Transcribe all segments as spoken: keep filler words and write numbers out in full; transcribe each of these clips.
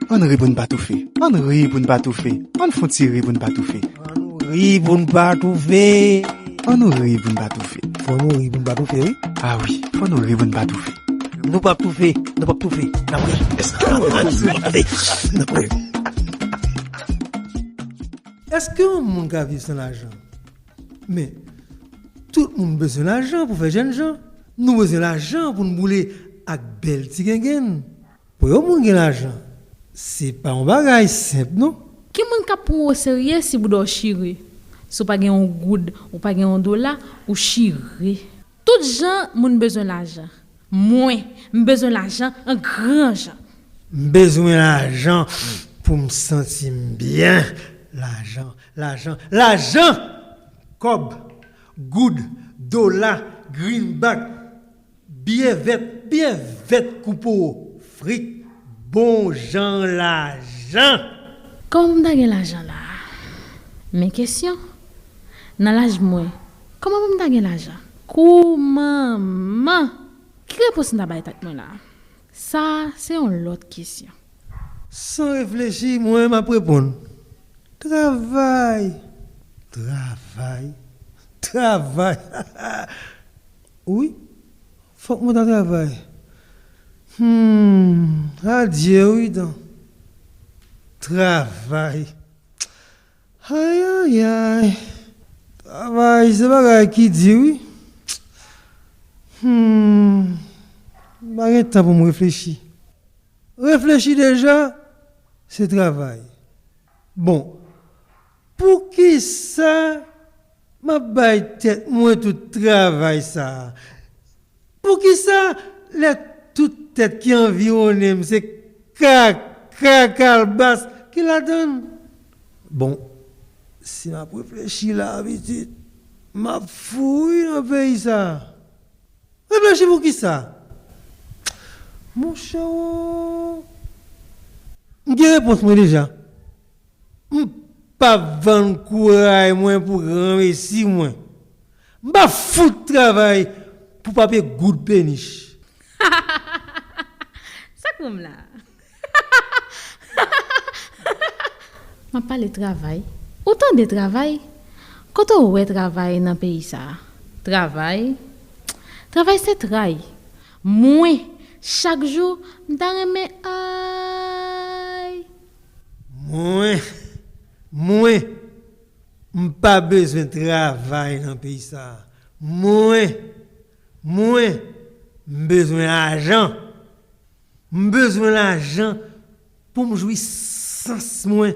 Ann ri pou n pa toufe. Ann ri pou n pa toufe. Ann fon ti ri pou n pa toufe. Ann nou ri pou n pa toufe. Ann nou ri pou n pa toufe. Fò nou ri pou n pa toufe, wi. A wi, fò nou ri pou n pa toufe. Nou p ap toufe, nou p ap toufe. N ap ri. N ap ri. Èske yon moun ka viv san lajan? Men, tout moun bezwen lajan pou fè jènjan. Nou bezwen lajan pou n boule ak bèl ti gengenn. Pou yon moun gen lajan, se pa yon bagay senp, non. Ki moun k ap pran w oserye si bouda w chire? Si w pa gen yon goud, ou pa gen yon dola, ou chire. Tout jan moun bezwen lajan. Mwen, m bezwen lajan an gran jan. M bezwen lajan pou m santi m byen. Lajan, lajan, lajan! Kòb, goud, dola, greenback, biyè vèt, biyè vèt kou powo, frik, bon jan lajan. Kòman pou m ta gen lajan la a? Men kesyon. Nan laj mwen, kòman pou m ta gen lajan? Kou manman! Ki repons m ta bay tèt mwen la a? Sa a, se yon lòt kesyon. San reflechi, mwen, m ap reponn. Travay! Travay! Travay! Wi, fòk mwen ta travay. Hmm, adye wi, dan. Travay! Ayayay! Travay, se bagay ki di, wi. Hmm, m pa gen tan pou m reflechi. Reflechi deja, se travay. Bon, poukisa m ap bay tèt mwen tout travay sa a? Poukisa lè tout tèt ki anviwonnen m se kaka, kalbas ki ladan l? Bon, si m ap reflechi la, pitit, m ap fou wi nan peyi sa a. Reflechi poukisa? Monchè, m gen repons mwen deja. M p ap vann kouray mwen pou granmesi mwen. M p ap fout travay pou papye goud penich. Sa k pou m la? M ap pale travay. Ou tande travay? Kote w wè travay nan peyi sa a? Travay? Travay se tray. Mwen, chak jou, m ta renmen ay. Mwen, mwen, m pa bezwen travay nan peyi sa a. Mwen, mwen, m bezwen lajan. M bezwen lajan pou m jwi sans mwen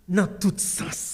nan tout sans.